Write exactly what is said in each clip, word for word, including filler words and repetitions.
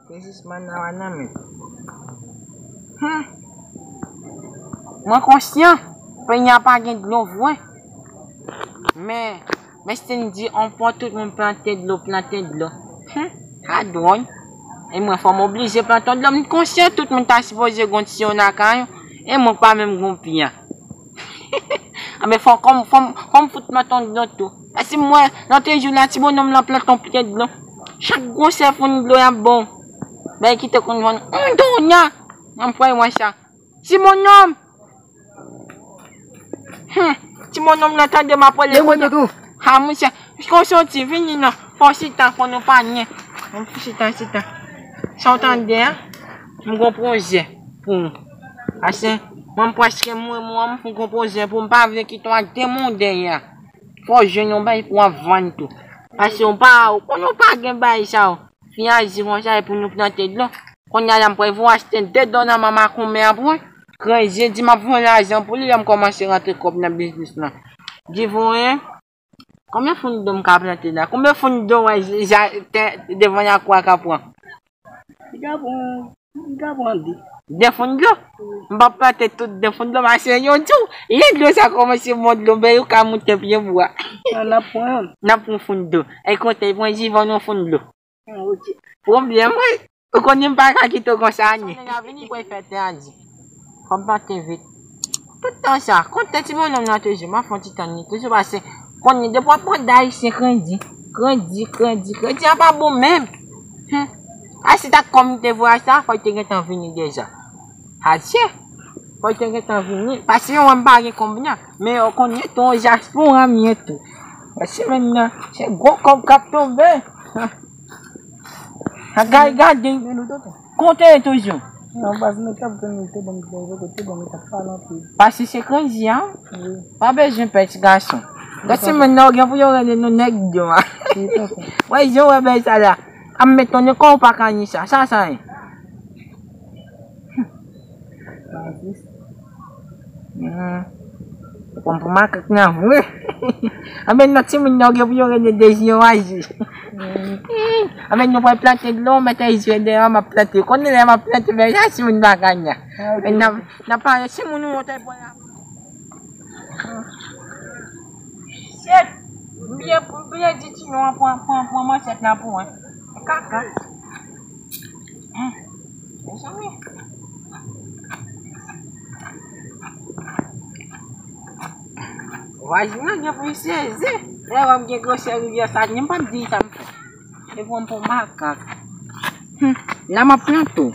Biznisman nan wa nan men. Hmm. Mwen konsyan, peyi a pa gen dlo vre. Men, men Cindy, on pran tout moun plante dlo, plante dlo. Hmm. Sa dwòl. E mwen fò m oblije plante dlo. M konsyan tout moun ta sipoze gon tiyo nan kay yo. E mwen pa menm gon pye. Anben fò kòm, fò m, fò m fout plante yon dlo tou. Paske m wè, lòt jou la, ti bonnonm lan plante yon pye dlo. Chak gwosè foun dlo y ap bon. Bagay ki te konn vann yon dola. Ann pran wè sa. Ti bonnonm! Hmm, ti bonnonm lan tande m ap rele kounye a. Ha, monchè, kon soti, vini non. Fò chita, fò nou pale. Fò chita, chita. Sa w tande a? M gon pwojè pou ou. Paske mwen m prèske mouri, mwen m gon pwojè pou m pa vle kite w ak demonn dèyè. Fò w jwenn yon bagay pou w ap vann tou. Paske w pa, ou konnen w pa gen bagay sa yo. Fin aji konsa epi nou plante dlo. Kounye a la m pral voye achte de dòla nan men makonmè a pou mwen. Kran je di m ap voye lajan pou li lè m kòmanse rantre kòb nan biznis lan. Di voye. Konbyen foun dlo m ka plante la? Konbyen foun dlo w wè ja tè devan lakou a ka pran? Li ka pran, li ka pran de. De foun dlo? M p ap plante tout de foun dlo, paske yo di w, lè dlo sa kòmanse bon dlo, ben yo ka moute pye bwa. N ap pran. N ap pran foun dlo. E kote, pran Jivan yon foun dlo. Ah, ok. Pwoblèm, wi. Ou konnen m pa ka kite w konsa, ni. Nèg la vini pou l fè tè a di. Fò m plante vit. Tout tan sa, kontan ti bonnonm nan toujou, m ap fè yon ti tann li toujou, paske konnen depi w ap mande ayisyen kredi, kredi, kredi, kredi a pa bon menm. Hmm. A si ta kòm te vwayaj sa, fò l te gentan vini deja. Adye. Fò l te gentan vini. Paske yo wè m pa gen kòb nan. Men yo konnen tou, yon dyaspora m ye tou. Paske menm nan, se gwo kòb k ap tonbe. Sa gay gade. Konte toujou. Non, baz, nou t ap tann li te ban m, te ban m, te ban m, li t ap pale anpil. Paske se kredi a. Wi. Pa bezwen pè ti gason. Gade se menm nan, ou gen pou yo rele nou nèg dlo a. Wi, tonton. Wè, jan w wè bèy sa la. A m etone kòman w pa ka ni sa. Sa, sa ye. Baz. Hmm. Ou konn pou makak nan vre. Anben nan timoun nan gen pou yo rele Dezi yon aji. Hmm. Anben nou pral plante dlo, mete izye deyò, m ap plante. Konnen lè m ap plante, men sa timoun bagay la. Ah, ok. Men nan, nan pale timoun ou monte pou la. Shit! M bliye, m bliye di timoun an pran, pran, pran manchèt la pou mwen. Kaka. Hmm. Mezanmi. Vwazin nan gen pou l sezi. Lè wè m gen gwosè rivyè sa, ni m p ap di sa m fè. E pran m pou makak. Hmm. La m ap pran tou.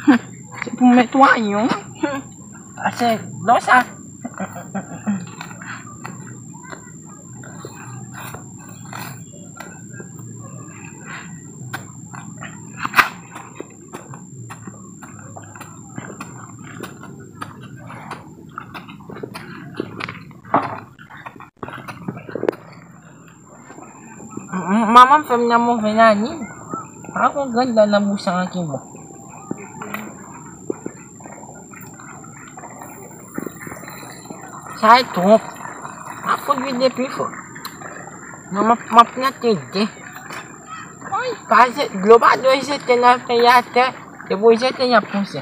Hmm. Se pou m netwaye w. Hmm. Ase, non sa. M-, m-, manman m fè m nan move lanin. Pa gon grenn dan nan bouch sa ki bon. Sa e twòp. Pa fout vide pi fò. Non, m ap, m ap plante de. Woy, pa je-, dlo pa dwe jete nan peyi atè. Depi w jete, y ap pouse.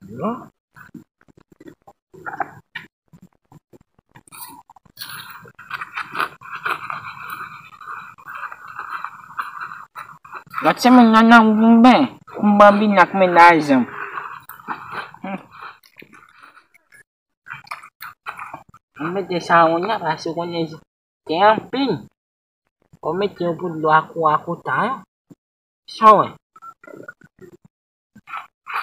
Dlo. Lòt semèn nan, nan m vin ben, m banbin ak mennaj an. Hmm. M mete sa yon nèf, paske konnen gen anpil. Ou mete yon poud dlo akou, akou ta, hein? Sa w wè?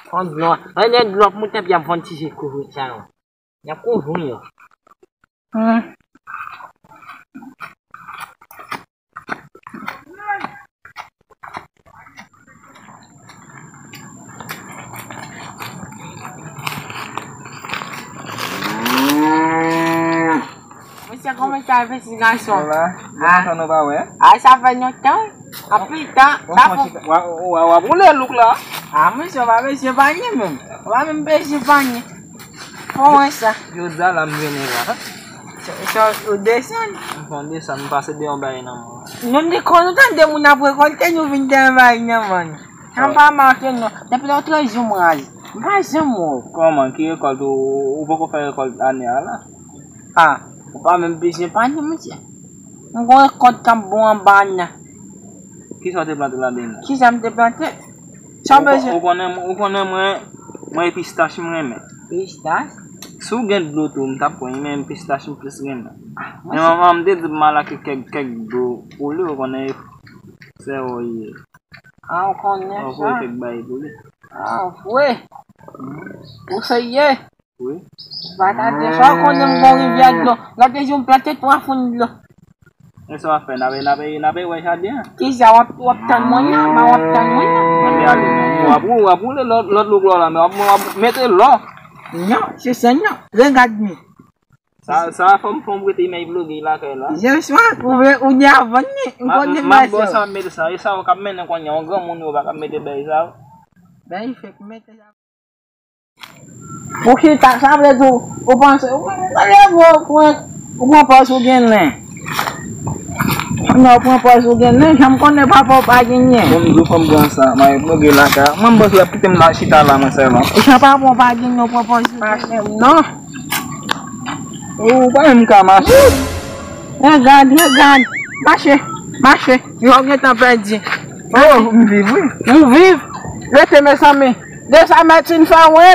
Fon dlo. Anlè dlo ap moute, epi y ap fon ti je kouvri sa yo. Y ap kouvri yo. Hmm. Mesye, kòman sa ye, piti gason? Sa va? Ah. Lontan nou pa wè. Ah, sa fè lontan. Anpil tan. Sa fè. Wa, wa, wa, wa, w ap woule louk la. Ah, mesye, w pa bezwen panye menm. W pa menm bezwen panye. Fò wè sa. Jodi a la m vini la. Sa, sa, ou desann? M fè yon desann, m pase de yon bagay nan mwen. Nou di kon nou tande moun ap rekòlte, nou vin de yon bagay nan mwen. Sa pa mache non. Depi lè w treze jou m rayi. M pa janm wè w. Kòman? Ki rekòlt ou, ou poko fè rekòlt ane a la? Ah, ou pa menm bezwen pale, mesye. M gon rekòt k ap bon anba a. Kisa w te plante ladan l? Kisa m te plante? Sa w bezwen? Ou konnen, ou konnen mwen, mwen e pistach m renmen. Pistach? Si w gen dlo tou, m t ap pran, men pistach m plis renmen. Ah, men manman m te di m al achte kèk, kèk dlo pou li, ou konnen e sè w ye. Ah, ou konnen sa. Ou kèk bagay pou li. Ah, vre. Ou serye? Wi. Pataje sa, ou konnen m gon rivyè dlo. Lòt jou m plante twa fon dlo. E sa w ap fè? N ap, n ap, n ap wè jaden an. Kisa w ap, w ap tann mwen nan? Mwen w ap tann mwen nan? Anben ale non. W ap, w ap woule lòt, lòt lou glò la, men w ap, w ap mete lò. Non, se sèn nan. Regad mi. Sa, sa fò m, fò m rete imaj bloge lakay la. Jeswa, ou vle, ou di avan ni. M konnen m ap bò sa, m mete sa. E sa w k ap mennen kounye a, yon granmoun yo pa k ap mete bèy sa yo. Bèy fèk mete sa. Pou ki ta, sa vle di ou, ou panse, ou, ou leve, ou pran, ou pran pòz ou gen len. Non, ou pran pòz ou gen len, jan m konnen papa w pa genyen. Bon, m di w fò m pran sa, m al bloge lakay. Mwen, m panse l ap kite m la chita la, mwen sèlman. Ou sa pa bon, pa genyen, ou pran pòz ou genyen. Non. Ou pa menm ka mache. Regad, regad. Mache, mache. Yo gentan pèdi. Oh, m viv, wi. Ou viv. Rete, mezanmi. De sa mèt fin fè, wi.